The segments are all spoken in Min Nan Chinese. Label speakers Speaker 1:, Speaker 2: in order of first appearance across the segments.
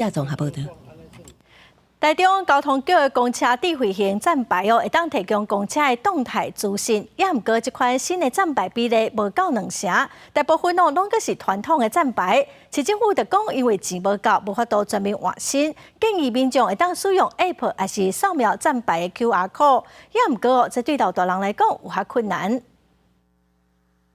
Speaker 1: 綜合報道。
Speaker 2: 台中交通局的公車智慧型站牌哦，會當提供公車的動態資訊。也毋過，這款新的站牌比例無夠兩成，大部分哦攏閣是傳統的站牌。市政府就講，因為錢無夠，無法度全面換新，建議民眾會當使用 App 抑是掃描站牌的 QR code。也毋過，這對老大人來講有較困難。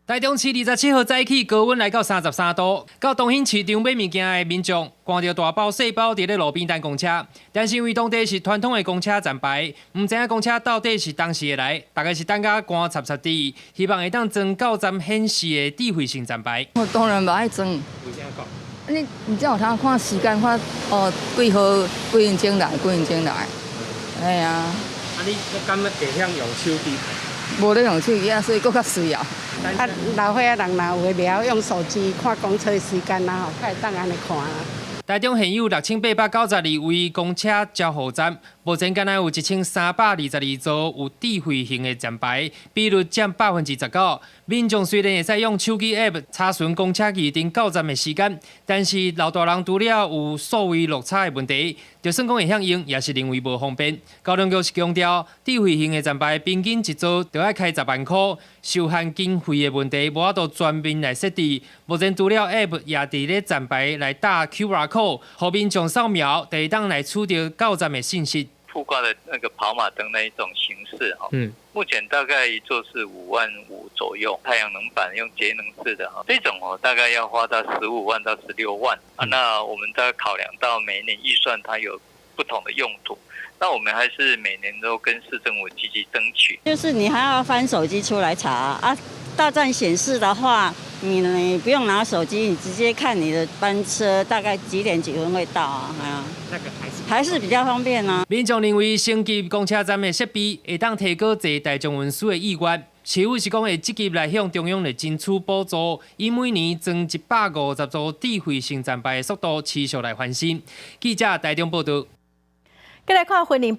Speaker 3: 台中市27號早起高溫來到33度，到東興市場買物件的民眾，看著大包細包佇咧路邊等公車，但是因為當地是傳統的公車站牌，毋知影公車到底是當時會來，逐家是等甲乾插插佇，希望會當裝到站顯示的智慧型站牌。
Speaker 4: 我當然嘛愛裝。
Speaker 3: 為啥講？
Speaker 4: 你才有通看時間，看哦幾號幾分鐘來，幾分鐘來。哎呀。
Speaker 3: 啊，你敢會曉用手機？
Speaker 4: 無咧用手機啊，所以閣較媠啊。
Speaker 5: 啊，老歲仔人若有的袂曉用手機看公車時間啊吼，較會當按呢看啊。
Speaker 3: 台中現有6892位公車交戶站，目前敢若有1322座有智慧型的站牌，比率佔19%。民眾雖然會使用手機 App 查詢公車預定到站的時間，但是老大人除了有數位落差的問題，就算講會曉用，也是認為無方便。交通局是強調，智慧型的站牌平均一座就愛開10萬箍，受限經費的問題，無法度全面來設置。目前除了 App，也佇咧站牌來打 QR code，予民眾掃描，就會當來取得到站的信息。
Speaker 6: 附掛的那個跑馬燈那一種形式哈，目前大概一座是5萬5左右，太陽能板用節能式的哈，這種哦大概要花到15萬到16萬啊。那我們在考量到每一年預算它有不同的用途，那我們還是每年都跟市政府積極爭取。
Speaker 7: 就是你還要翻手機出來查啊，到站顯示的話，你不用拿手機，你直接看你的班車大概幾點幾分會到啊？係啊，
Speaker 3: 那個還是
Speaker 7: 比較方便啊。
Speaker 3: 民眾認為升級公車站的設備會當提高坐大眾運輸的意願。市府是講會積極來向中央來爭取補助，以每年裝150座智慧型站牌的速度持續來翻新。記者台中報道。
Speaker 2: 繼來看雲林。